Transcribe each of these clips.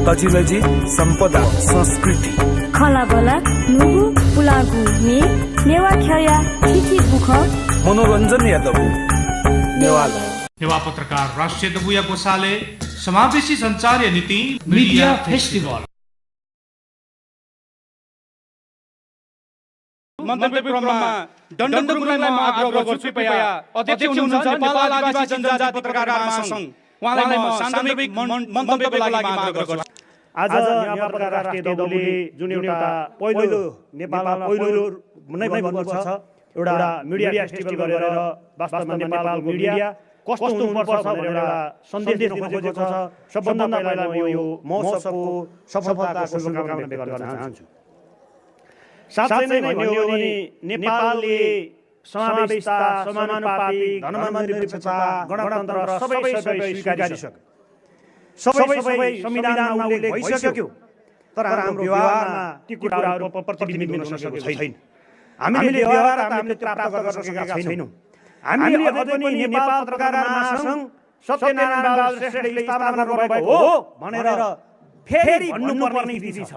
तजिलजी सम्पदा संस्कृति खलाबला नुगु पुलागु मे नेवा ख्या ठिठी बुख मनोरञ्जन यादव नेवाला नेवा पत्रकार राष्ट्रिय दबुया गोसाले समावेशी सञ्चार नीति मिडिया फेस्टिभल मन्तव्य क्रममा डन्डनगुरुलाई म आग्रह गर्छु कृपया अध्यक्ष हुनुहुन्छ नेपाल आदिवासी जनजाति पत्रकार महासंघ उहाँलाई म सान्दर्भिक मन्तव्यको लागि आग्रह गर्छु। आज नेवा पत्रकार राष्ट्रिय दलले जुन एउटा पहिलो नेपालमा पहिलो नै भन्नुपर्छ एउटा मिडिया फेस्टिभल गरेर वास्तवमा नेपालको मिडिया कस्तो हुनुपर्छ भनेर एउटा सन्देश दिन खोजेको छ। सबभन्दा पहिला म यो महोत्सवको सफलताको शुभकामना व्यक्त गर्न चाहन्छु। साथै नै भन्यो भने नेपालले समावेशिता, समानुपातिक, धर्मनिरपेक्षता, गणतन्त्र सबै स्वीकारिसक्यो। सबै संविधानमा उल्लेख भइसक्यो। तर हाम्रो व्यवहारमा ती कुराहरू प्रतिबिम्बित हुन सकेको छैन। हामीले व्यवहार हामीले प्राप्त गर्न सकेका छैनौँ। हामीले अझै पनि नेपाल पत्रकार महासंघ सत्यनारायण बहादुर श्रेष्ठले स्थापना गर्नुभएको हो भनेर फेरि भन्नुपर्ने स्थिति छ।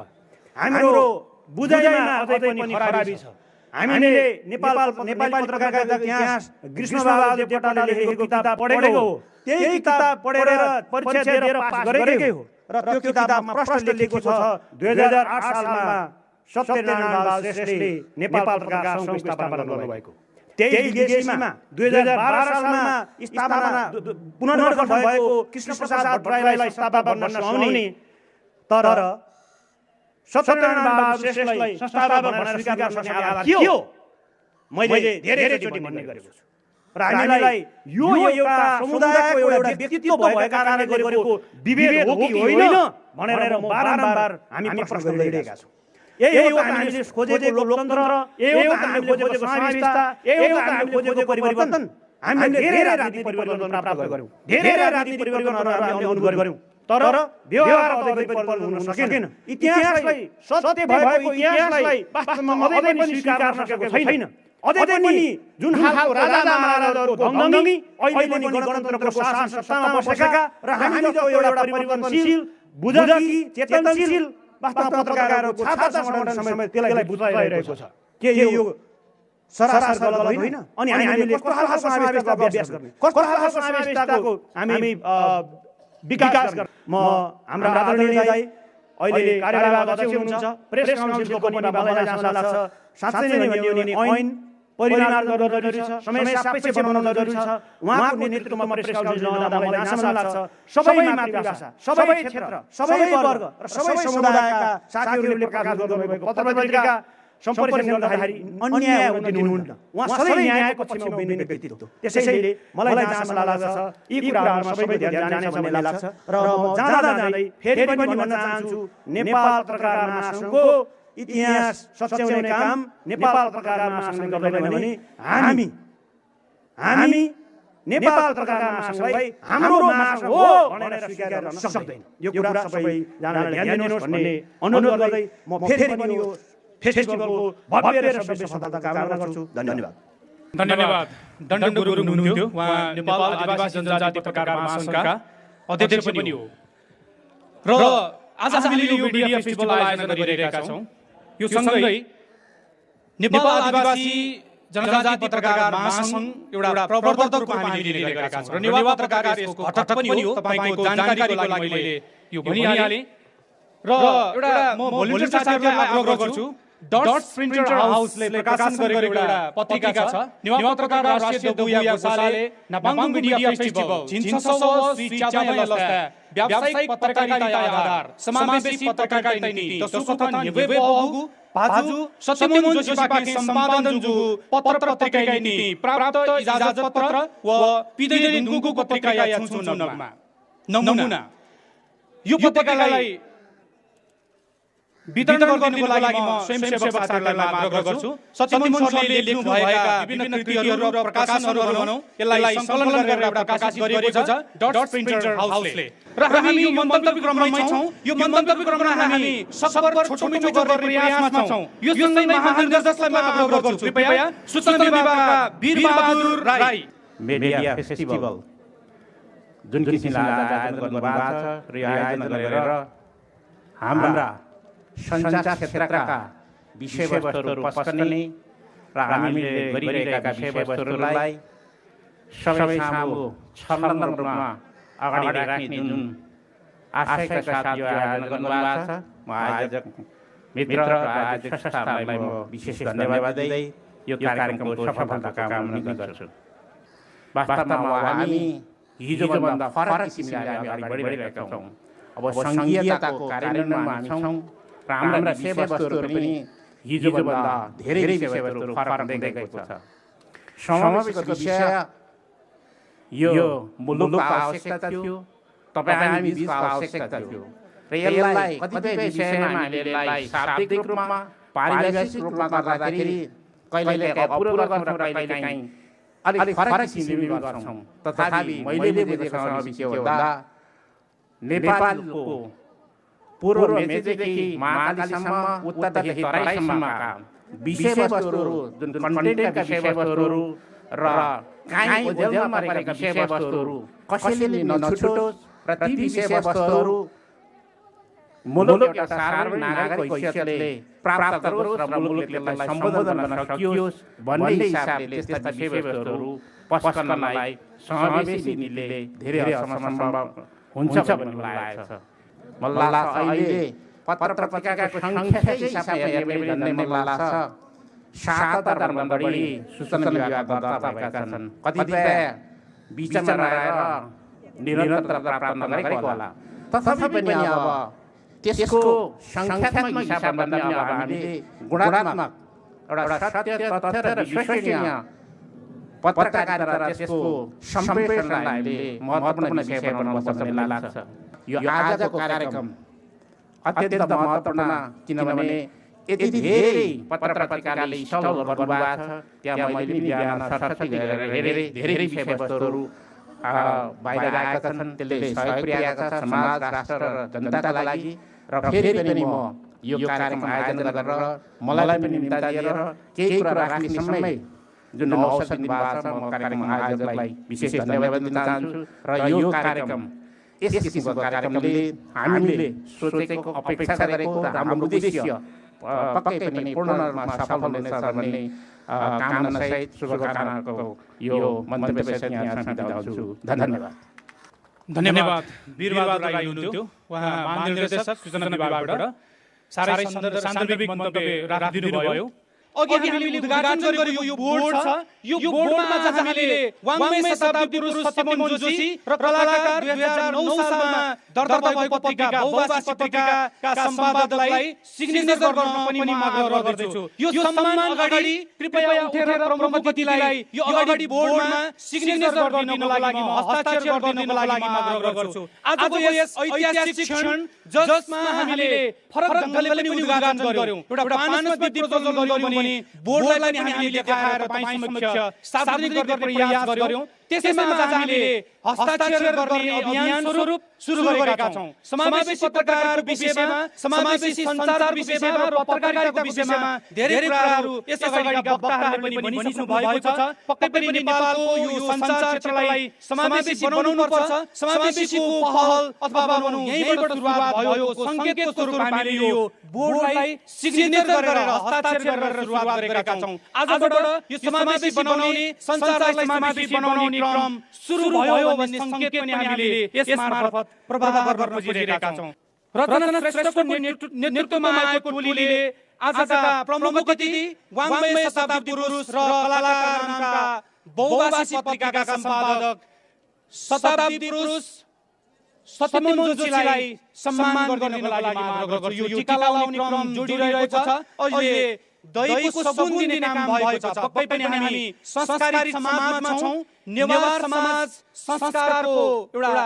हाम्रो बुझाइमा अझै पनि खराबी छ। हामीले नेपाली पत्रकारिता इतिहास कृष्णबहादुर देवकोटाले लेखेको किताब पढेको हो। त्यही किताब पढेर परीक्षा दिएर पास गरेकै हो र त्यो किताबमा प्रश्न लेखेको छ 2008 सालमा सत्यनारायण बहादुर श्रेष्ठले नेपाल पत्रकार संघको स्थापना गर्नुभएको। त्यही विदेशीमा 2012 सालमा स्थापना पुनर्गठन भएको कृष्णप्रसाद भट्टराईलाई स्थापना गर्न नसुहाउने तर सत्यनारायण बहादुर श्रेष्ठलाई संस्थापक भनेर स्वीकार गर्न सक्ने आधार के हो? मैले धेरैचोटि भन्ने गरेको छु र हामीलाई यो एउटा समुदायको एउटा व्यक्तित्व भएका कारणले गरेको विभेद हो कि होइन भनेर म बारम्बार हामी प्रश्न गरिरहेका छौँ। यही हो हामीले खोजेको लोकतन्त्र, यही हो हामीले खोजेको समावेशिता, यही हो हामीले खोजेको परिवर्तन। हामीले धेरै राजनीतिक परिवर्तन प्राप्त गर्यौँ, धेरै राजनीतिक परिवर्तनहरू हामीले अनुभव गर्यौँ तर व्यवहार अझै पनि परिवर्तन हुन सकेन। इतिहासलाई सत्य भएको इतिहासलाई वास्तवमा अझै पनि स्वीकार गर्न सकेको छैन। अझै पनि जुन खालको राजा महाराजाहरूको दङदङी अहिले पनि गणतन्त्रको शासन सत्तामा बसेका र हामी जस्तो एउटा परिवर्तनशील, बुझकी, चेतनशील वास्तवमा पत्रकारहरूको छाता सङ्गठन समेत त्यसलाई बुझाइरहेको छ। के यो सरासर गलत होइन? अनि हामीले कस्तो खालको समावेशताको अभ्यास गर्ने, कस्तो खालको समावेशताको हामी विकास गर्ने। म हाम्रा आदरणीय दाइ अहिले कार्यवाहक अध्यक्ष हुनुहुन्छ, प्रेस काउन्सिलको पनि मलाई आशा लाग्छ साँच्चै नै भन्यो भने ऐन परिमार्जन गर्न जरुरी छ, समय सापेक्ष बनाउन जरुरी छ। उहाँको नेतृत्वमा प्रेस काउन्सिल रहँदा मलाई आशा लाग्छ सबै मातृभाषा, सबै क्षेत्र, सबै वर्ग र सबै समुदायका साथीहरूले प्रकाश गर्नुभएको पत्र-पत्रिका सम्प्रेषण गर्दाखेरि अन्याय हुन दिनुहुन्न। उहाँ सधैँ न्यायको पक्षमा उभिने व्यक्तित्व। त्यसैले मलाई आशा लाग्छ यी कुराहरूमा सबै ध्यान जानेछ भन्ने लाग्छ र म जाँदै फेरि पनि भन्न चाहन्छु नेपाल पत्रकार महासंघको इतिहास सच्याउने काम नेपाल पत्रकार महासंघले गर्दैन भने हामी नेपाल पत्रकार महासंघलाई हाम्रो महासंघ हो भनेर स्वीकार गर्न सक्दैन। यो कुरा सबैजनाले ध्यान दिनुहोस् भन्ने अनुरोध गर्दै म फेरि पनि यो फेस्टिभलको भव्य र सभ्य सफलता कामना गर्छु। धन्यवाद। धन्यवाद। डन्डन गुरुङ हुनुहुन्थ्यो। उहाँ नेपाल आदिवासी जनजाति पत्रकार महासंघका अध्यक्ष पनि हो र आज हामीले यो मिडिया फेस्टिभल आयोजना गरिरहेका छौँ। यो सँगै नेपाल आदिवासी जनजाति पत्रकार महासंघ एउटा प्रवर्तक रूपमा हामीले लिइरहेका छौँ र नेवा पत्रकार यसको घटक पनि हो। तपाईको जानकारीको लागि मैले यो भनिहालेँ र एउटा म भोलिन्टियर साथीहरूलाई आग्रह गर्छु डट्स प्रिन्टर हाउसले प्रकाशन गरेको एउटा पत्रिका छ नेवा पत्रकार राष्ट्रिय दबुया गोसाले नापाङ मिडिया फेस्टिभल जिन्ससव श्री चाचाया लस्ता व्यावसायिक पत्रकारिता आधार समावेशी पत्रकारिता नीति तसुकथन नेवे बहुगु पाजु सत्यमन जोशीपाके सम्पादन जु पत्र पत्रिका नीति प्राप्त इजाजत पत्र व पिदै नुगु पत्रिका या छुछु नमुना यो पत्रिकालाई वितरण गर्नको लागि म स्वयंसेवक साथीहरूलाई आग्रह गर्छु सत्यमन सरले लेख्नु भएका विभिन्न कृतिहरू र प्रकाशनहरू भनौं यसलाई संकलन गरेर एउटा प्रकाशित गरिएको छ डट्स प्रिन्टर हाउसले र हामी यो मन्तव्य क्रममै छौं। यो मन्तव्य क्रममा हामी सबर छोटो गर्ने प्रयासमा छौं। यो सँगै महानिर्देशकलाई म आग्रह गर्छु कृपया सूचना विभागका वीरबहादुर राई मिडिया फेस्टिभल जुन किसिमले आयोजना गर्नुभएको छ र आयोजना गरेर हाम्रा सञ्चार क्षेत्रका विषयवस्तुहरू पस्कने र हामीले गरिरहेका विषयवस्तुहरूलाई सबै सामु छलङ्ग रूपमा अगाडि राख्ने जुन आशयका साथ यो आयोजन गर्नुभएको छ म आयोजक मित्र र आयोजक संस्थालाई म विशेष धन्यवाद दिँदै यो कार्यक्रमको सफलता कामना गर्छु। वास्तवमा हामी हिजोभन्दा फरक किसिमले हामी अगाडि बढिरहेका छौँ। अब सङ्घीयताको कार्यान्वयनमा हामी छौँ र हाम्रा विषयवस्तुहरू पनि हिजोभन्दा धेरै विषयवस्तुहरू फरक हुँदै गएको छ। समावेशको विषय यो मुलुकको आवश्यकता थियो, तपाईँ हामी बिचको आवश्यकता थियो र यसलाई कतिपय विषयमा हामीले यसलाई शाब्दिक रूपमा पारिभाषिक रूपमा गर्दाखेरि कहिले अपुरो गर्छौँ र कहिले काहीँ अलिक फरक किसिमले गर्छौँ। तथापि मैले बुझेको समावेश के भन्दा नेपालको पूर्व मेचेदेखि महाकालीसम्म उत्तरदेखि तराईसम्मका विषयवस्तुहरू जुन कन्टेन्टका विषयवस्तुहरू र काहीँ ओझेलमा परेका विषयवस्तुहरू कसैले नछुटोस् र ती विषयवस्तुहरू मुलुक एउटा सार्वजनिक नागरिक हैसियतले प्राप्त गरोस् र मुलुकले त्यसलाई सम्बोधन गर्न सकियोस् भन्ने हिसाबले त्यस्ता विषयवस्तुहरू पस्कनलाई समावेशी नीतिले धेरै असम्भव हुन्छ भन्ने लागेको छ। मलाई लाग्छ अहिले पत्रपत्रिकाको सङ्ख्याकै हिसाबले हेर्ने भने मलाई लाग्छ 7,000 बढी सूचना विभागमा दर्ता भएका छन्। कतिपय बिचमा रहेर निरन्तरता प्राप्त नगरेको होला। तथापि पनि अब त्यसको सङ्ख्यात्मक हिसाबमा पनि अब हामीले गुणात्मक एउटा सत्य तथ्य र विश्वसनीय पत्रकारिता र त्यसको सम्प्रेषणलाई हामीले महत्त्वपूर्ण विषय बनाउनुपर्छ भन्ने लाग्छ। यो आजको कार्यक्रम अत्यन्त महत्त्वपूर्ण, किनभने यति धेरै पत्रकारिताले स्थलहरू गर्नुभएको छ, त्यहाँ मैले पनि बिहान सरसर्ती गरेर हेरेँ। धेरै विषयवस्तुहरू बाहिर आएका छन्, त्यसले सहयोग पुर्याएका छ समाज, राष्ट्र र जनताका लागि। र फेरि पनि म यो कार्यक्रम आयोजन गरेर मलाई पनि निम्ता दिएर केही कुरा राख्ने समय जुन अवसर दिनुभएको छ, म कार्यक्रम आयोजकलाई विशेष धन्यवाद दिन चाहन्छु। र यो कार्यक्रम यस किसिमको कार्यक्रमले हामीले सोचेको, अपेक्षा गरेको र हाम्रो उद्देश्य पक्कै पनि पूर्ण रूपमा सफल हुनेछ भन्ने कामनासहित शुभकामनाको यो मन्तव्यसहित यहाँ समेटाउँछु। धन्यवाद। धन्यवाद। वीरबहादुर राई हुनुहुन्थ्यो, उहाँ महानिर्देशक सूचना विभागबाट सारै सान्दर्भिक मन्तव्य राखिदिनु भयो। अघि हामीले उद्घाटन गरेको यो बोर्ड छ, यो बोर्डमा हामीले वाङ्मय शताब्दी पुरुष सत्यमोहन जोशी र कलाकार 2009 सालमा दर्ता भएको पत्रिका बहुभाषी पत्रिकाका सम्पादकलाई सिग्नेचर गर्न पनि म आग्रह गर्दैछु। यो सम्मान अगाडि कृपया उठेर प्रमुख अतिथिलाई यो अगाडि बोर्डमा सिग्नेचर गरिदिनको लागि, म हस्ताक्षर गरिदिनको लागि म आग्रह गर्छु। आजको यस ऐतिहासिक क्षण जसमा हामीले फरक ढङ्गले पनि उद्घाटन गर्यौं, एउटा पानस्मृति प्रज्वलन गर्यौं, बोर्डलाई पनि हामीले देखाएर तपाईँ समक्ष सार्वजनिक गर्ने प्रयास गर्यौं। त्यसैमा हामीले हस्ताक्षर गर्ने अभियान स्वरूप सुरु गरेका छौं। समावेशी पत्रकारको विषयमा, समावेशी सञ्चारको विषयमा र पत्रकारिताको विषयमा धेरै कुराहरू यस अगाडिका वक्ताहरूले पनि भनिसक्नु भएको छ। पक्कै पनि नेपालको यो सञ्चार क्षेत्रलाई समावेशी बनाउनु पर्छ। समावेशीको पहल अथवा भनौँ यहीँबाट सुरुवात भएको संकेतको रूपमा हामीले यो बोर्डलाई सिग्नेचर गरेर हस्ताक्षर गरेर सुरुवात गरेका छौं। आजबाट यो समावेशी बनाउने, सञ्चारलाई समावेशी बनाउने क्रम सुरु भयो भन्ने संकेत पनि हामीले यस मार्फत प्रवाह गर्न खोजिरहेका छौं। रत्न श्रेष्ठको नेतृत्वमा आएको टोलीले आजका प्रमुख अतिथि वाङ्मय शताब्दी पुरुष र कलाकार नामका बहुभाषी पत्रिकाका सम्पादक शताब्दी पुरुष सत्यमोहन जोशीलाई सम्मान गर्नको लागि म आग्रह गर्छु। यो टीका लगाउने क्रम जोडिरहेको छ। अहिले दैको सगुन दिने काम भएको छ। पक्कै पनि हामी संस्कारी समाजमा छौं। नेवार समाज संस्कारको एउटा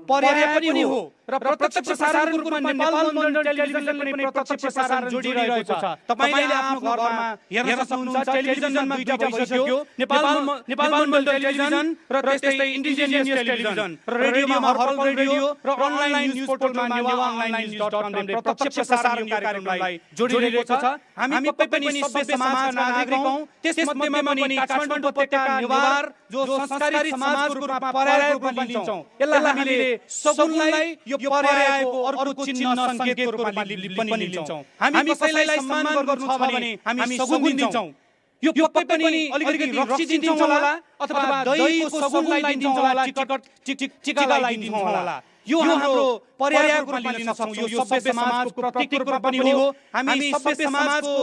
पर्याय पनि हो र प्रत्यक्ष प्रसारणको रूपमा नेपाल मण्डल टेलिभिजनले पनि प्रत्यक्ष प्रसारण जोडिरहेको छ। तपाईले आफ्नो घरमा हेर्न सक्नुहुन्छ। टेलिभिजनमा दुईटा भइसक्यो, नेपाल मण्डल टेलिभिजन र त्यस्तै इन्डिजिनियस टेलिभिजन र रेडियोमा हर्बल रेडियो र अनलाइन न्यूज पोर्टलमा newaonlinenews.com ले प्रत्यक्ष प्रसारण कार्यक्रमलाई जोडिरहेको छ। हामी पक्कै पनि सभ्य समाजका नागरिक हौं। त्यसमध्येमा पनि काठमाडौँ उपत्यका नेवार जो संस्कारी समाजको रूपमा पर्यायको रूपमा लिन्छौं। यसलाई हामीले सगुनलाई यो यो पर्यायको अर्को चिन्ह संकेतको रूपमा पनि लिन्छौं। हामी कसैलाई सम्मान गर्नु छ भने हामी सगुन दिन्छौं। यो पक्कै पनि अलिकति रक्सी दिन्छौं होला अथवा दहीको सगुनलाई दिन्छौं होला, टिकालाई दिन्छौं होला। यो हाम्रो पर्यायको रूपमा लिन सक्छौं। यो सभ्य समाजको प्रतीकको रूपमा पनि हो। हामी सभ्य समाजको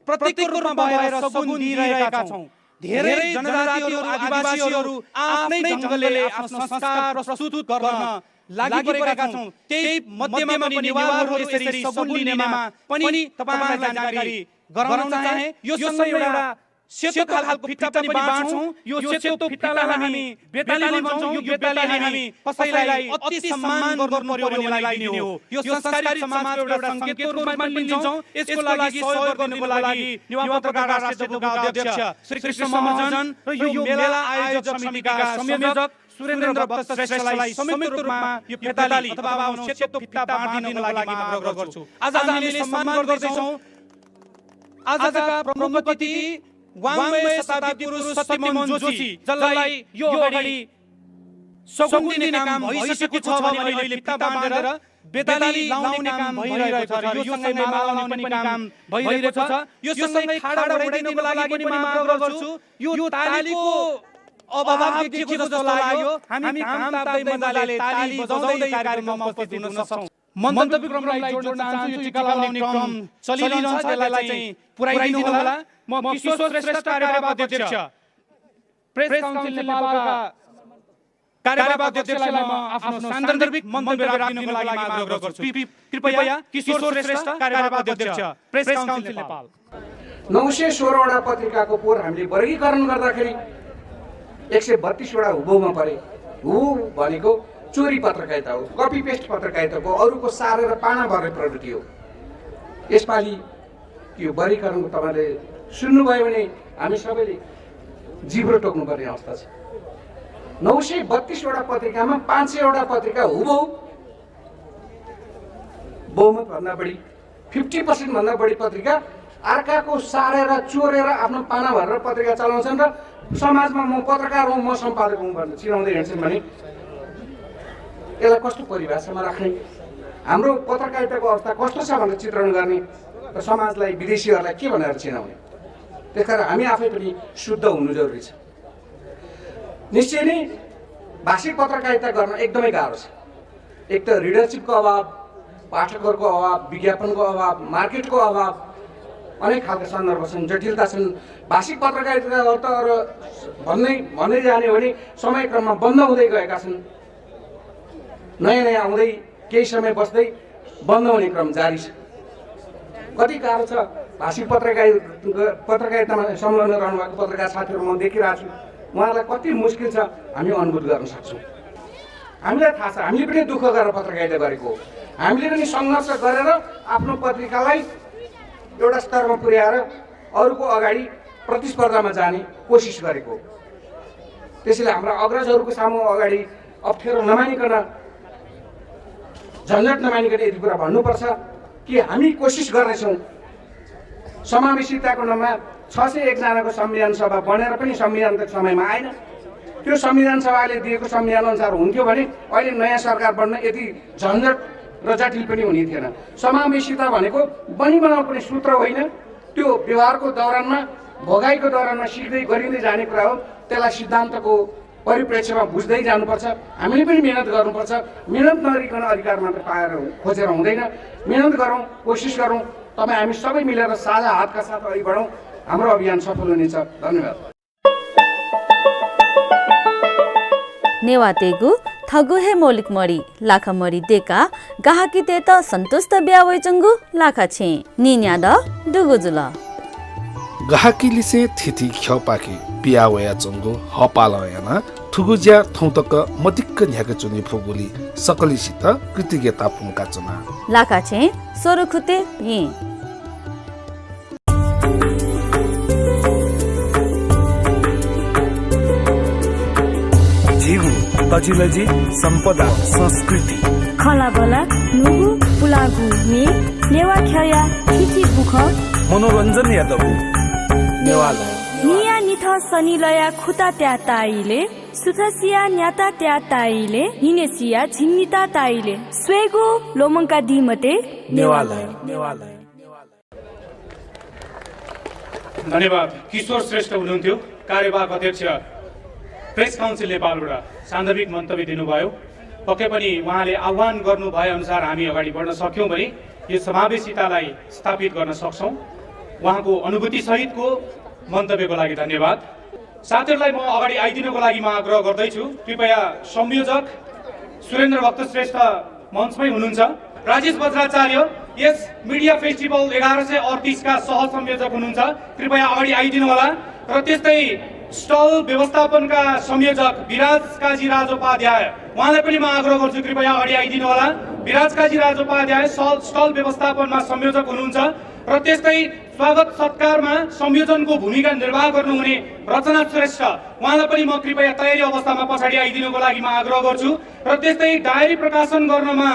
प्रतीकको रूपमा भएर सगुन दिइरहेका छौं। धेरै जनजातिहरू आदिवासीहरू आफ्नै ढंगले आफ्नो संस्कार प्रस्तुत गर्न लागिपरेका छौं। त्यही मध्यमा पनि नेवारहरू यसरी सगुन लिनेमा पनि तपाईहरुलाई जानकारी गराउन चाहे। यो सँगै एउटा सेतो खालको फिता पनि बाँड्छौं। यो सेतो फितालाई हामी बेताली भन्छौं। यो बेताली हामी कसैलाई अति सम्मान गर्नु पर्यो भने लगाइने हो। यो संस्कारी समाजको एउटा संकेतको रूपमा लिन्छौं। यसको लागि सहयोग गर्नुको लागि नेवा पत्रकार राष्ट्रिय दलका अध्यक्ष श्री कृष्ण महाजन र यो मेला आयोजक समितिका संयोजक सुरेन्द्र भक्त श्रेष्ठलाई संयुक्त रूपमा यो बेताली अथवा सेतो फिता बाँड्दिनको लागि म आग्रह गर्छु। आज हामीले सम्मान गर्दैछौं आजका प्रमुख अतिथि वाङ्मय शताब्दी पुरुष सत्यमोहन जोशी, जसलाई यो अगाडि सगुन दिने काम भइसकेको छ भने अहिले फिता बाँडेर बेताली लाउने काम भइरहेको छ। यो सँगै माला लाउने पनि काम भइरहेको छ। यो सँगै खाडा उडाइदिनको लागि पनि म आग्रह गर्छु। यो तालीको अभाव देखिएको जस्तो लाग्यो। हामी काम ताप्दै मजाले ताली बजाउँदै कार्यक्रममा उपस्थित हुन सक्छौं। मन्तव्य क्रमलाई जोड्न चाहन्छु। यो टिका लाउने क्रम चलिरहन्छ, त्यसलाई चाहिँ पुर्याइदिनु होला। म किशोर श्रेष्ठ कार्यवाहक अध्यक्ष प्रेस काउन्सिल नेपालका कार्यवाहक अध्यक्षलाई म आफ्नो सान्दर्भिक मन्तव्य राख्नको लागि म आग्रह गर्छु। कृपया किशोर श्रेष्ठ कार्यवाहक अध्यक्ष प्रेस काउन्सिल नेपाल। 916 वटा पत्रिकाको पोर हामीले वर्गीकरण गर्दाखेरि 132 वटा हुबहुमा परे। हुबहु भनेको चोरी पत्रकारिता हो, कपी पेस्ट पत्रकारिताको अरूको सारेर पाना भर्ने प्रवृत्ति हो। यसपालि यो वर्गीकरणको तपाईँले सुन्नुभयो भने हामी सबैले जिब्रो टोक्नुपर्ने अवस्था छ। 932 वटा पत्रिकामा 500 वटा पत्रिका हुबहु बहुमत भन्दा बढी 50% भन्दा बढी पत्रिका अर्काको सारेर चोरेर आफ्नो पाना भरेर पत्रिका चलाउँछन् र समाजमा म पत्रकार हुँ, म सम्पादक हुँ भनेर चिनाउँदै हिँड्छन् भने यसलाई कस्तो परिभाषामा राख्ने, हाम्रो पत्रकारिताको अवस्था कस्तो छ भनेर चित्रण गर्ने र समाजलाई विदेशीहरूलाई के भनेर चिनाउने। त्यसकारण हामी आफै पनि शुद्ध हुनु जरुरी छ। निश्चय नै भाषिक पत्रकारिता गर्न एकदमै गाह्रो छ। एक त रिडरसिपको अभाव, पाठकहरूको अभाव, विज्ञापनको अभाव, मार्केटको अभाव, अनेक खालका सन्दर्भ छन्, जटिलता छन्। भाषिक पत्रकारिता अर्थ भन्दै जाने भने समयक्रममा बन्द हुँदै गएका छन्। नयाँ आउँदै केही समय बस्दै बन्द हुने क्रम जारी छ। कति गाह्रो छ भाषिक पत्रकारितामा संलग्न रहनुभएको पत्रकार साथीहरू म देखिरहेको छु। उहाँहरूलाई कति मुस्किल छ हामी अनुभूत गर्न सक्छौँ। हामीलाई थाहा छ, हामीले पनि दुःख गरेर पत्रकारिता गरेको हो। हामीले पनि सङ्घर्ष गरेर आफ्नो पत्रिकालाई एउटा स्तरमा पुर्याएर अरूको अगाडि प्रतिस्पर्धामा जाने कोसिस गरेको हो। त्यसैले हाम्रा अग्रजहरूको सामु अगाडि अप्ठ्यारो नमानिकन, झन्झट नमानिकन यति कुरा भन्नुपर्छ कि हामी कोसिस गर्दैछौँ। समावेशिताको नाममा 601 जनाको संविधान सभा बनेर पनि संविधान त समयमा आएन। त्यो संविधान सभाले दिएको संविधान अनुसार हुन्थ्यो भने अहिले नयाँ सरकार बन्न यति झन्झट र जटिल पनि हुने थिएन। समावेशिता भनेको बनाउनु कुनै सूत्र होइन, त्यो व्यवहारको दौरानमा, भोगाइको दौरानमा सिक्दै गरिँदै जाने कुरा हो। त्यसलाई सिद्धान्तको परिप्रेक्ष्यमा बुझ्दै जानुपर्छ। हामीले पनि मेहनत गर्नुपर्छ। मेहनत नगरिकन अधिकार मात्र पाएर खोजेर हुँदैन। मेहनत गरौँ, कोसिस गरौँ। तपाईँ हामी सबै मिलेर साझा हातका साथ अघि बढौँ। हाम्रो अभियान सफल हुनेछ। धन्यवाद। नेवातेगु थगुहे मौलिक मरी लाखा मरी देका गाहकी ते त सन्तुष्ट ब्यावैचंगु लाखा छे निन्या द दुगुजुल गाहकी लिसे थिथि ख्यपाकी पियावया चंगो हपालयाना थुगुज्या थौतक मदिक्क न्याके चुनि फुगुली सकलिसित कृतज्ञता पुमका चना लाखा छे सोरुखुते हि जीवु तजिलजी सम्पदा संस्कृति खलाबला नुगु पुलागु मे नेवा ख्यया थिथि बुख मनोरञ्जन यादव नेवाला निया निथ सनी लया खुता त्या ताइले सुथसिया न्याता त्या ताइले निनेसिया झिन्निता ताइले स्वेगो लोमङ्का दिमते नेवालय धन्यवाद। किशोर श्रेष्ठ हुनुहुन्थ्यो, कार्यवाहक अध्यक्ष प्रेस काउन्सिल नेपालबाट सान्दर्भिक मन्तव्य दिनुभयो। पक्कै पनि उहाँले आह्वान गर्नु भए अनुसार हामी अगाडि बढ्न सक्यौँ भने यो समावेशितालाई स्थापित गर्न सक्छौँ। उहाँको अनुभूति सहितको मन्तव्यको लागि धन्यवाद। साथीहरूलाई म अगाडि आइदिनको लागि म आग्रह गर्दैछु। कृपया संयोजक सुरेन्द्र भक्त श्रेष्ठ मञ्चमै हुनुहुन्छ। राजेश बज्राचार्य यस मिडिया फेस्टिभल 1138 का सह संयोजक हुनुहुन्छ, कृपया अगाडि आइदिनु होला। र त्यस्तै स्टल व्यवस्थापनका संयोजक विराज काजी राजोपाध्याय, उहाँलाई पनि म आग्रह गर्छु कृपया अगाडि आइदिनु होला। विराज काजी राजोपाध्याय स्टल व्यवस्थापनमा संयोजक हुनुहुन्छ। र त्यस्तै स्वागत सत्कारमा संयोजनको भूमिका निर्वाह गर्नुहुने रचना श्रेष्ठ, उहाँलाई पनि म कृपया तयारी अवस्थामा पछाडि आइदिनुको लागि म आग्रह गर्छु। र त्यस्तै डायरी प्रकाशन गर्नमा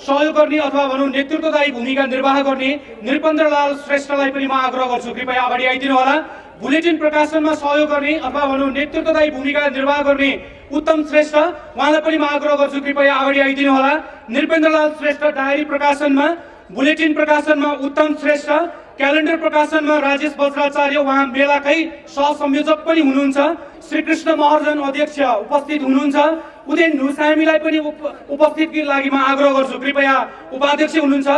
सहयोग गर्ने अथवा भनौँ नेतृत्वदायी भूमिका निर्वाह गर्ने नृपेन्द्रलाल श्रेष्ठलाई पनि म आग्रह गर्छु कृपया अगाडि आइदिनु होला। बुलेटिन प्रकाशनमा सहयोग गर्ने अथवा भनौँ नेतृत्वदायी भूमिका निर्वाह गर्ने उत्तम श्रेष्ठ, उहाँलाई पनि म आग्रह गर्छु कृपया अगाडि आइदिनु होला। नृपेन्द्रलाल श्रेष्ठ डायरी प्रकाशनमा, बुलेटिन प्रकाशनमा उत्तम श्रेष्ठ, क्यालेन्डर प्रकाशनमा राजेश बज्राचार्य, उहाँ मेलाकै सहसंयोजक पनि हुनुहुन्छ। श्रीकृष्ण महर्जन अध्यक्ष उपस्थित हुनुहुन्छ। उदयन ढुसामीलाई पनि उपस्थितिको लागि म आग्रह गर्छु, कृपया उपाध्यक्ष हुनुहुन्छ।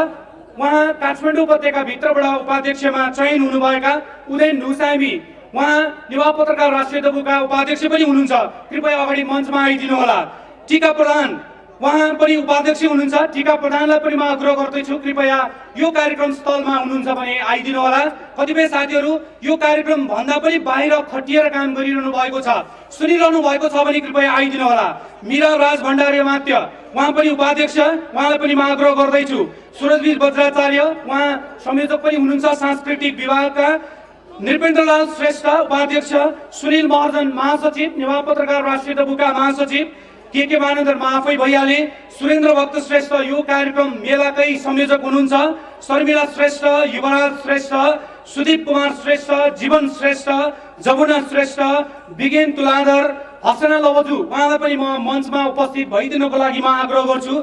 उहाँ काठमाडौँ उपत्यकाभित्रबाट उपाध्यक्षमा चयन हुनुभएका उदयन ढुसामी, उहाँ युवा पत्रकार राष्ट्रिय दबुका उपाध्यक्ष पनि हुनुहुन्छ, कृपया अगाडि मञ्चमा आइदिनु होला। टीका प्रधान, उहाँ पनि उपाध्यक्ष हुनुहुन्छ। टीका प्रधानलाई पनि म आग्रह गर्दैछु कृपया यो कार्यक्रम स्थलमा हुनुहुन्छ भने आइदिनु होला। कतिपय साथीहरू यो कार्यक्रम भन्दा पनि बाहिर खटिएर काम गरिरहनु भएको छ, सुनिरहनु भएको छ भने कृपया आइदिनु होला। मीरा राज भण्डारी मात्य, उहाँ पनि उपाध्यक्ष, उहाँलाई पनि म आग्रह गर्दैछु। सुरजवीर बज्राचार्य, उहाँ संयोजक पनि हुनुहुन्छ सांस्कृतिक विभागका। नृपेन्द्रलाल श्रेष्ठ उपाध्यक्ष, सुनिल महर्जन महासचिव, युवा पत्रकार राष्ट्रिय दबुका महासचिव, के मानन्दर म आफै भइहाले। सुरेन्द्र भक्त श्रेष्ठ यो कार्यक्रम मेलाकै संयोजक हुनुहुन्छ। शर्मिला श्रेष्ठ, युवराज श्रेष्ठ, सुदीप कुमार श्रेष्ठ, जीवन श्रेष्ठ, जमुना श्रेष्ठ, विगेन तुलाधर, हसना लवजु, उहाँलाई पनि म मञ्चमा उपस्थित भइदिनको लागि म आग्रह गर्छु।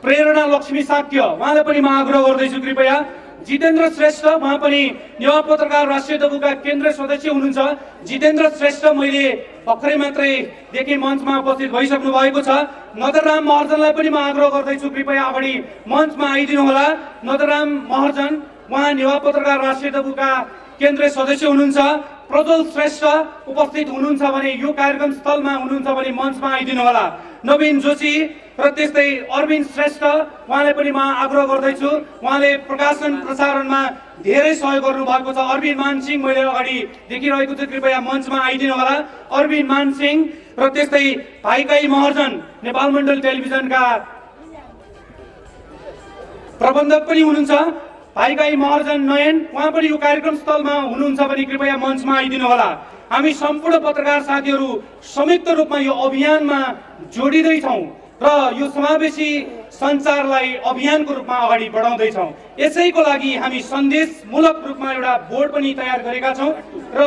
प्रेरणा लक्ष्मी साक्य, उहाँलाई पनि म आग्रह गर्दैछु कृपया। जितेन्द्र श्रेष्ठ, उहाँ पनि युवा पत्रकार राष्ट्रिय दबुका केन्द्रीय सदस्य हुनुहुन्छ। जितेन्द्र श्रेष्ठ मैले भर्खरै मात्रै देखि मञ्चमा उपस्थित भइसक्नु भएको छ। नदरराम महर्जनलाई पनि म आग्रह गर्दैछु कृपया अगाडि मञ्चमा आइदिनु होला। नदरराम महर्जन, उहाँ युवा पत्रकार राष्ट्रिय दबुका केन्द्रीय सदस्य हुनुहुन्छ। प्रज्वल श्रेष्ठ उपस्थित हुनुहुन्छ भने यो कार्यक्रम स्थलमा हुनुहुन्छ भने मञ्चमा आइदिनु होला। नवीन जोशी र त्यस्तै अरविन्द श्रेष्ठ, उहाँलाई पनि म आग्रह गर्दैछु। उहाँले प्रकाशन प्रसारणमा धेरै सहयोग गर्नु भएको छ। अरविन्द मानसिंह मैले अगाडि देखिरहेको छु, कृपया मञ्चमा आइदिनु होला। अरविन्द मानसिंह र त्यस्तै भाइकाई महर्जन, नेपाल मण्डल टेलिभिजनका प्रबन्धक पनि हुनुहुन्छ। भाइकाई महर्जन नयन, उहाँ पनि यो कार्यक्रम स्थलमा हुनुहुन्छ भने कृपया मञ्चमा आइदिनु होला। हामी सम्पूर्ण पत्रकार साथीहरू संयुक्त रूपमा यो अभियानमा जोडिँदैछौँ र यो समावेशी सञ्चारलाई अभियानको रूपमा अगाडि बढाउँदैछौँ। यसैको लागि हामी सन्देशमूलक रूपमा एउटा बोर्ड पनि तयार गरेका छौँ र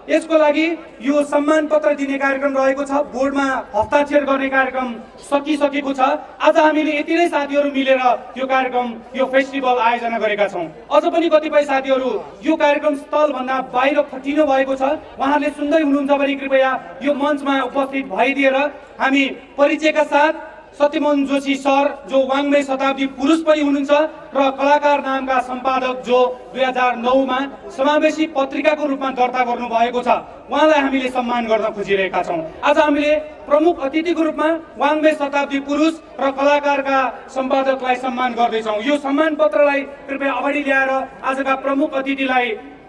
यसको लागि यो सम्मान पत्र दिने कार्यक्रम रहेको छ। बोर्डमा हस्ताक्षर गर्ने कार्यक्रम सकिसकेको छ। आज हामीले यति नै साथीहरू मिलेर यो कार्यक्रम, यो फेस्टिभल आयोजना गरेका छौँ। अझ पनि कतिपय साथीहरू यो कार्यक्रम स्थलभन्दा बाहिर खटिनु भएको छ, उहाँहरूले सुन्दै हुनुहुन्छ भने कृपया यो मञ्चमा उपस्थित भइदिएर हामी परिचयका साथ सत्यमोहन जोशी सर जो वाङ्मय शताब्दी पुरुष पनि हुनुहुन्छ र कलाकार नामका सम्पादक जो 2009 मा समावेशी पत्रिकाको रूपमा दर्ता गर्नु भएको छ, उहाँलाई हामीले सम्मान गर्न खोजिरहेका छौँ। आज हामीले प्रमुख अतिथिको रूपमा वाङ्मय शताब्दी पुरुष र कलाकारका सम्पादकलाई सम्मान गर्दैछौँ। यो सम्मान पत्रलाई कृपया अगाडि ल्याएर आजका प्रमुख अतिथिलाई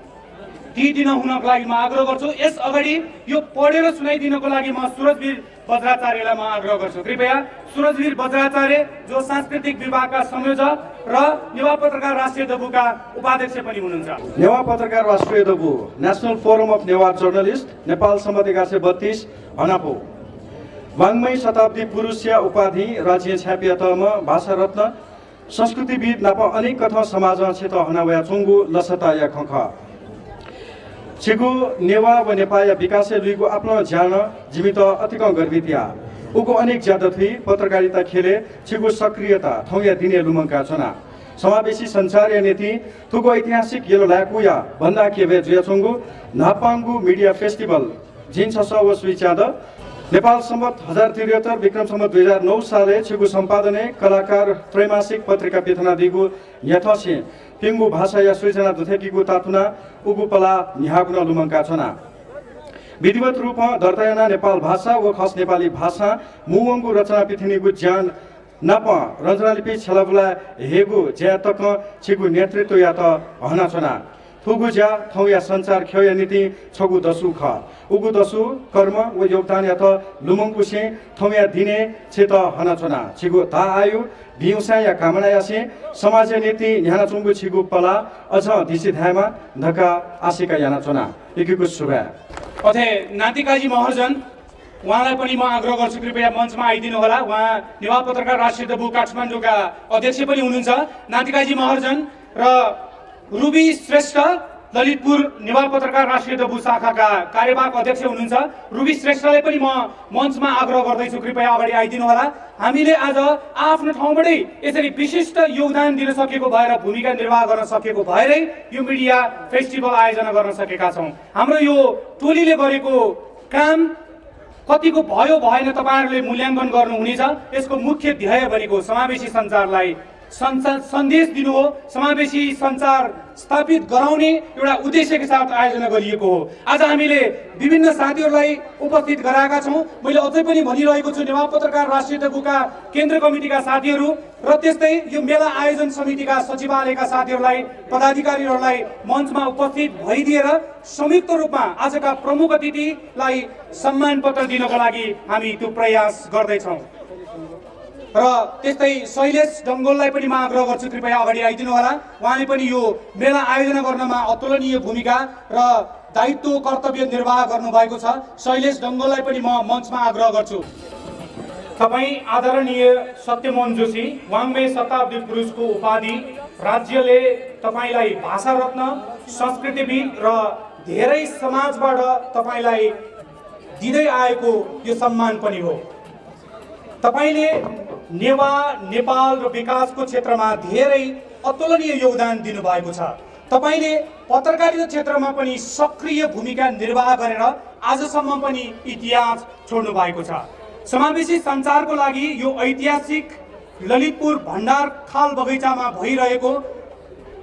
दिइदिन हुनको लागि म आग्रह गर्छु। यस अगाडि यो पढेर सुनाइदिनको लागि म सुरजवीर बज्राचार्यलाई म आग्रह गर्छु। कृपया सुरजवीर बज्राचार्य जो सांस्कृतिक विभागका संयोजक र नेवा पत्रकार राष्ट्रिय दबुका उपाध्यक्ष पनि हुनुहुन्छ। नेवा पत्रकार राष्ट्रिय दबु, national forum of Newa journalist, Nepal Sambat 1132 हनापो, वाङ्मय शताब्दी पुरुष या उपाधि राज्य छ्यापियातम भाषा रत्न संस्कृतिविद नाप अनेक कथा समाज क्षेत्र हनावया चुङ्गु लसता या खख छिगु नेवा व नेपाया विकासे लुइगु आफ्नो ज्यान जीवित अतिक गर्भितिया उको अनेक ज्यादा थुई पत्रकारिता खेले छिगु सक्रियता थौया दिने लुमङका छना समावेशी सञ्चार नीति थुगो ऐतिहासिक येलो लाकुया भन्दा के वे जुयाचुङ्गु नापाङ्गु मिडिया फेस्टिभल जिन 600 व सुइचाद नेपाल सम्मत 1073 विक्रम सम्मत 2009 साले छिगु सम्पादने कलाकार त्रैमासिक पत्रिका पेथना दिगु यथसे पिङ्गु भाषा या सृजना दुथेकीगु तातुना उगु पला निहागुना लुमङका छना विधिवत रूपमा दर्तायाना नेपाल भाषा व खस नेपाली भाषा मुवङ्गु रचना पिथिनीगु ज्यान नप रञ्जनालिपि छलबुला हेगु ज्या तक छिगु नेतृत्व या त हना छना थुगु ज्या थौ या सञ्चार ख्यो या नीति छगु दसु ख उगु दसु कर्म व योगदान या त लुमङगु से थौ या दिने छे त हना छना छिगु ता आयु भिउसा या कामना यासे समाज नीति न्याना चुङ्गु छिगु पला अझ दिसी धायमा धका आशिका याना छना एकीको शुभा अथे नातिकाजी महर्जन उहाँलाई पनि म आग्रह गर्छु कृपया मञ्चमा आइदिनु होला। उहाँ नेवा पत्रकार राष्ट्रिय दबु काठमाडौँका अध्यक्ष पनि हुनुहुन्छ। नातिकाजी महर्जन र रुबी श्रेष्ठ ललितपुर नेवा पत्रकार राष्ट्रिय दबु शाखाका कार्यवाहक अध्यक्ष हुनुहुन्छ। रुबी श्रेष्ठलाई पनि म मञ्चमा आग्रह गर्दैछु कृपया अगाडि आइदिनु होला। हामीले आज आफ्नो ठाउँबाटै यसरी विशिष्ट योगदान दिन सकेको भएर भूमिका निर्वाह गर्न सकेको भएरै यो मिडिया फेस्टिभल आयोजना गर्न सकेका छौँ। हाम्रो यो टोलीले गरेको काम कतिको भयो भएन तपाईहरुले मूल्याङ्कन गर्नुहुनेछ। यसको मुख्य ध्येय भनेको समावेशी सञ्चारलाई सन्देश दिनु हो, समावेशी सञ्चार स्थापित गराउने एउटा उद्देश्यका साथ आयोजना गरिएको हो। आज हामीले विभिन्न साथीहरूलाई उपस्थित गराएका छौँ। मैले अझै पनि भनिरहेको छु नेवा पत्रकार राष्ट्रिय दबुका केन्द्र कमिटीका साथीहरू र त्यस्तै यो मेला आयोजन समितिका सचिवालयका साथीहरूलाई पदाधिकारीहरूलाई मञ्चमा उपस्थित भइदिएर संयुक्त रूपमा आजका प्रमुख अतिथिलाई सम्मान पत्र दिनको लागि हामी त्यो प्रयास गर्दैछौँ। र त्यस्तै शैलेश डङ्गोललाई पनि म आग्रह गर्छु कृपया अगाडि आइदिनु होला। उहाँले पनि यो मेला आयोजना गर्नमा अतुलनीय भूमिका र दायित्व कर्तव्य निर्वाह गर्नुभएको छ। शैलेश डङ्गोललाई पनि म मञ्चमा आग्रह गर्छु। तपाईँ आदरणीय सत्यमोहन जोशी वाङ्मय शताब्दी पुरस्कारको उपाधि राज्यले तपाईँलाई भाषा रत्न, संस्कृतिविद र धेरै समाजबाट तपाईँलाई दिँदै आएको यो सम्मान पनि हो। तपाईले नेवा नेपाल र विकासको क्षेत्रमा धेरै अतुलनीय योगदान दिनुभएको छ। तपाईले पत्रकारिता क्षेत्रमा पनि सक्रिय भूमिका निर्वाह गरेर आजसम्म पनि इतिहास छोड्नु भएको छ। समावेशी सञ्चारको लागि यो ऐतिहासिक ललितपुर भण्डार खाल बगैँचामा भइरहेको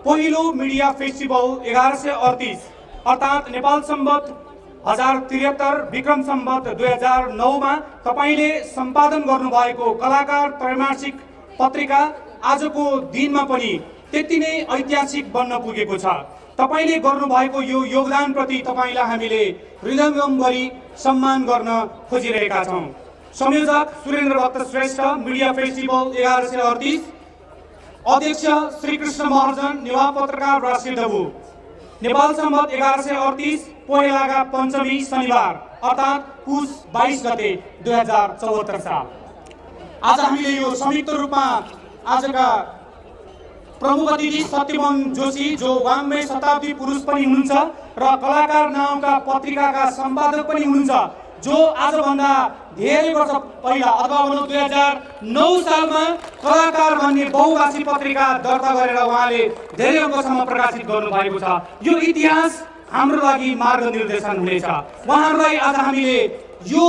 पहिलो मिडिया फेस्टिभल 1138 अर्थात् नेपाल सम्वत 1073 विक्रम सम्वत 2009 मा तपाईले सम्पादन गर्नुभएको कलाकार त्रैमासिक पत्रिका आजको दिनमा पनि त्यति नै ऐतिहासिक बन्न पुगेको छ। तपाईले गर्नुभएको यो योगदान प्रति तपाईलाई हामीले हृदयङ्गम गरी सम्मान गर्न खोजिरहेका छौँ। संयोजक सुरेन्द्र भक्त श्रेष्ठ मिडिया फेस्टिभल 1138, अध्यक्ष श्रीकृष्ण महर्जन नेवा पत्रकार राष्ट्रिय दबु नेपाल सम्वत 1138 पहिलाका पञ्चमी शनिबार अर्थात् पुस 22 गते 2074 साल। आज हामीले यो संयुक्त रूपमा आजका प्रमुख अतिथि सत्यमोहन जोशी जो वाङ्मय शताब्दी पुरुष पनि हुनुहुन्छ र कलाकार नामका पत्रिकाका सम्पादक पनि हुनुहुन्छ, जो आजभन्दा धेरै वर्ष पहिला अथवा 2009 सालमा कलाकार भन्ने बहुभाषी पत्रिका दर्ता गरेर उहाँले धेरै अङ्कसम्म प्रकाशित गर्नुभएको छ। यो इतिहास हाम्रो लागि मार्गनिर्देशन हुनेछ। उहाँहरूलाई आज हामीले यो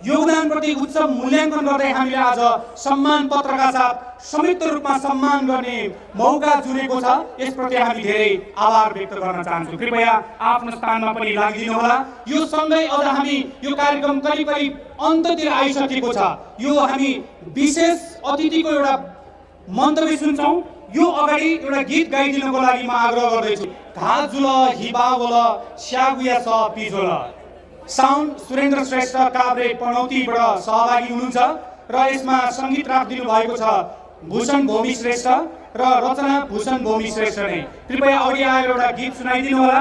योगदानप्रति उच्च मूल्याङ्कन गर्दै हामीले आज सम्मान पत्रका साथ संयुक्त रूपमा सम्मान गर्ने मौका जुरेको छ। यसप्रति हामी धेरै आभार व्यक्त गर्न चाहन्छु। कृपया आफ्नो स्थानमा पनि लागिदिनु होला। यो सँगै अझ हामी यो कार्यक्रम करिब करिब अन्ततिर आइसकेको छ। यो हामी विशेष अतिथिको एउटा मन्तव्य सुन्छौँ। यो अगाडि एउटा गीत गाइदिनको लागि म आग्रह गर्दैछु। घाजुल हिबावल स्यागुया स पिजोल। साउन्ड सुरेन्द्र श्रेष्ठ काभ्रे पनौतीबाट सहभागी हुनुहुन्छ र यसमा सङ्गीत राखिदिनु भएको छ भूषण भौमी श्रेष्ठ र रचना भूषण भौमी श्रेष्ठ नै। कृपया अगाडि आएर एउटा गीत सुनाइदिनु होला।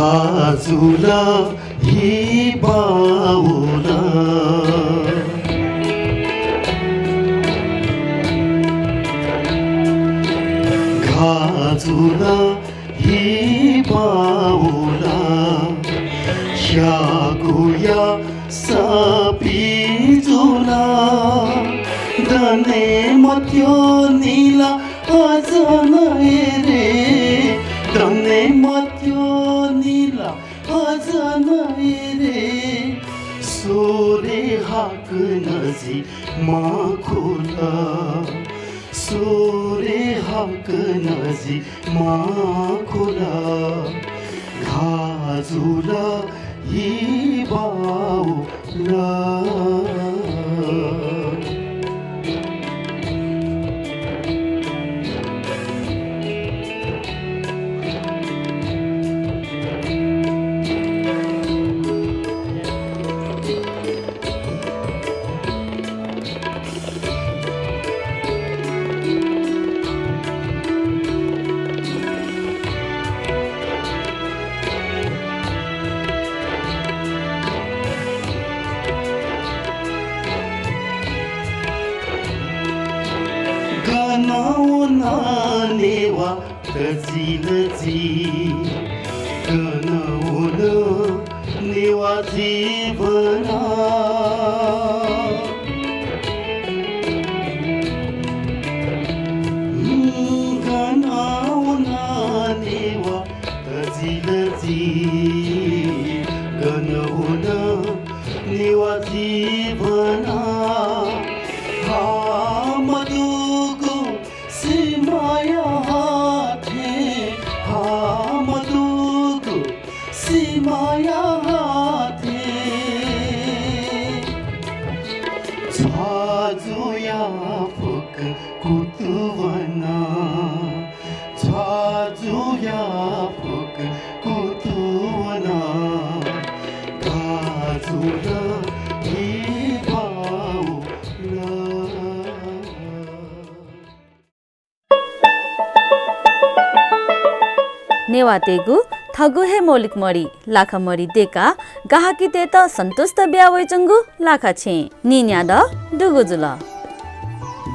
घाजुला ही बाउला घाजुला ही बाउला शागुया सापिजुला दने मत्यो नीला अजन रे दने मत्यो नीला अजन रे सोरे हाक नजी माखोला सोरे हाक नजी माखोला घाजुला ही बाउला नेवा तजिलजी कनौन नेवा जीवना कनौन नेवा तजिलजी कनौन नेवा जीवना मधुको सीमाया हाथे मधुको सीमाया हाथे झाजुया फुक कुतुवना झाजुया फुक कुतुवना काजुला नेवा तेगु थगु हे मौलिक मरी लाखा मरी देका गाहाकी ते त सन्तुष्ट ब्यावै चंगु लाखा छे निन्या द दुगु जुल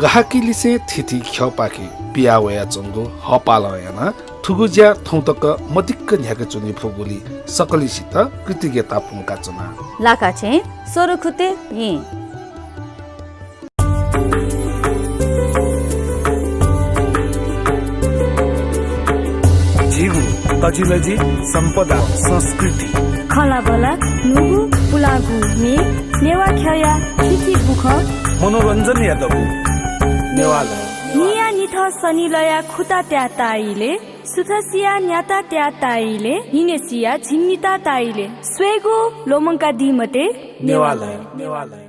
गाहाकी लिसे थिथि ख्यपाकी पियावया चंगु हपालयाना थुगुज्या थौतक मदिक्क न्याके चुनि फुगुली सकलिसित कृतज्ञता पुंका चना लाखा छे सोरुखुते हि जीवु तजिलजी सम्पदा संस्कृति खला बला नुगु पुलागु मे नेवा ख्यया थिथि बुख मनोरञ्जन यादव नेवाला निया निथ सनिलया खुता त्या ताइले सुथसिया न्याता त्या ताइले हिनेसिया झिन्निता ताइले स्वेगो लोमंका दिमते नेवाला